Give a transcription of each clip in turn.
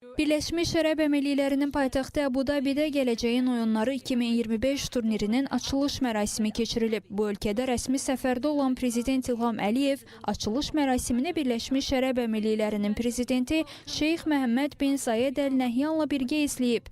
Birləşmiş Ərəb Əmirliklərinin paytaxtı Əbu-Dabidə Gələcəyin Oyunları 2025 turnirinin açılış mərasimi keçirilib. Bu ölkədə rəsmi səfərdə olan Prezident İlham Əliyev açılış mərasimini Birləşmiş Ərəb Əmirliklərinin prezidenti Şeyx Məhəmməd bin Zayed Əl Nəhyanla birgə izləyib.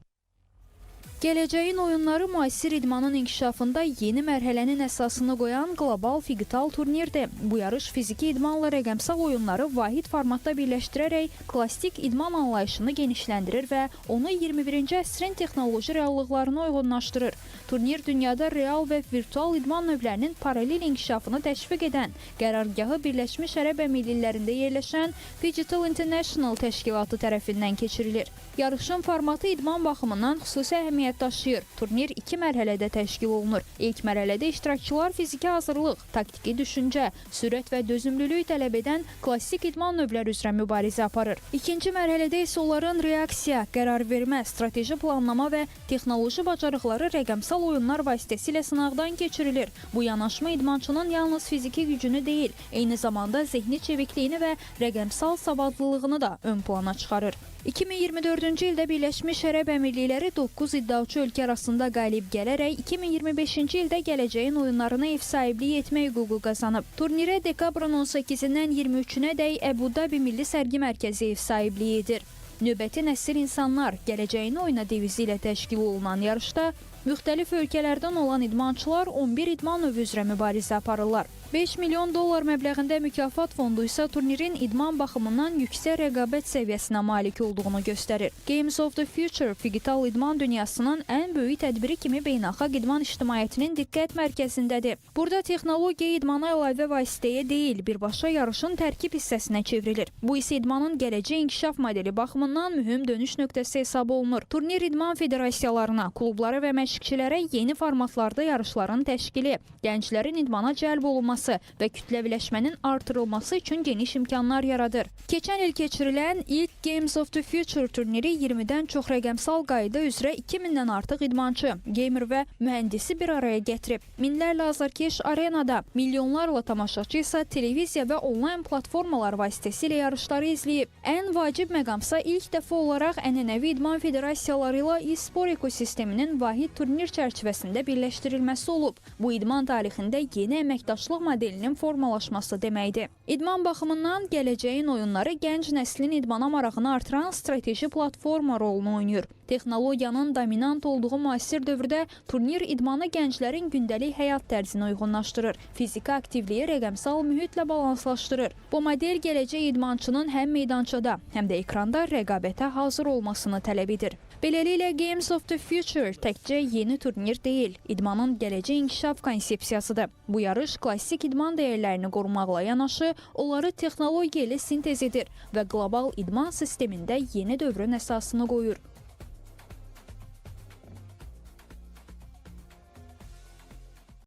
Gələcəyin Oyunları müasir idmanın inkişafında yeni mərhələnin əsasını qoyan qlobal figital turnirdir. Bu yarış fiziki idmanla rəqəmsal oyunları vahid formatda birləşdirərək klassik idman anlayışını genişləndirir və onu 21-ci əsrin texnoloji reallıqlarına uyğunlaşdırır. Turnir dünyada real və virtual idman növlərinin paralel inkişafını təşviq edən, qərargahı Birləşmiş Ərəb Əmirliklərində yerləşən Digital International təşkilatı tərəfindən keçirilir. Yarışın formatı idman baxımından xüsusi əhəmiyyət daşıyır. Turnir iki mərhələdə təşkil olunur. İlk mərhələdə iştirakçılar fiziki hazırlıq, taktiki düşüncə, sürət və dözümlülük tələb edən klassik idman növləri üzrə mübarizə aparır. İkinci mərhələdə isə onların reaksiya, qərar vermə, strateji planlama və texnoloji bacarıqları rəqəmsal oyunlar vasitəsilə sınaqdan keçirilir. Bu yanaşma idmançının yalnız fiziki gücünü deyil, eyni zamanda zehni çevikliyini və rəqəmsal savadlılığını da ön plana çıxarır. 2024-cü ildə Birləşmiş Ərəb Əmirlikləri 9 iddiaçı ölkə arasında qalib gələrək 2025-ci ildə Gələcəyin Oyunlarına ev sahibliyi etmək hüququ qazanıb. Turnirə dekabrın 18-dən 23-ünədək Əbu-Dabi Milli Sərgi Mərkəzi ev sahibliyi edir. "Növbəti nəsil insanlar gələcəyini oyna" devizi ilə təşkil olunan yarışda müxtəlif ölkələrdən olan idmançılar 11 idman növü üzrə mübarizə aparırlar. 5 milyon dollar məbləğində mükafat fondu isə turnirin idman baxımından yüksək rəqabət səviyyəsinə malik olduğunu göstərir. Games of the Future figital idman dünyasının ən böyük tədbiri kimi beynəlxalq idman ictimaiyyətinin diqqət mərkəzindədir. Burada texnologiya idmana əlavə vasitəyə deyil, birbaşa yarışın tərkib hissəsinə çevrilir. Bu isə idmanın gələcək inkişaf modeli baxımından mühüm dönüş nöqtəsi hesab olunur. Turnir idman federasiyalarına, klublara və məşqçilərə yeni formatlarda yarışların təşkili, gənclərin idmana cəlb olunması və kütləviləşmənin artırılması üçün geniş imkanlar yaradır. Keçən il keçirilən ilk Games of the Future turniri 20-dən çox rəqəmsal qayda üzrə 2000-dən artıq idmançı, gamer və mühəndisi bir araya gətirib. Minlərlə azarkeş arenada, milyonlarla tamaşaçı isə televiziya və onlayn platformalar vasitəsilə yarışları izləyib. Ən vacib məqamsa ilk dəfə olaraq ənənəvi idman federasiyaları ilə e-spor ekosisteminin vahid turnir çərçivəsində birləşdirilməsi olub. Bu, idman tarixində yeni əməkdaşlıq modelinin formalaşması deməkdir. İdman baxımından Gələcəyin Oyunları gənc nəslin idmana marağını artıran strateji platforma rolunu oynayır. Texnologiyanın dominant olduğu müasir dövrdə turnir idmanı gənclərin gündəlik həyat tərzinə uyğunlaşdırır. Fiziki aktivliyi rəqəmsal mühitlə balanslaşdırır. Bu model gələcək idmançının həm meydançada, həm də ekranda rəqabətə hazır olmasını tələb edir. Beləliklə, Games of the Future təkcə yeni turnir deyil, idmanın gələcək inkişaf konsepsiyasıdır. Bu yarış klassik idman dəyərlərini qorumaqla yanaşı, onları texnologiya ilə sintez edir və qlobal idman sistemində yeni dövrün əsasını qoyur.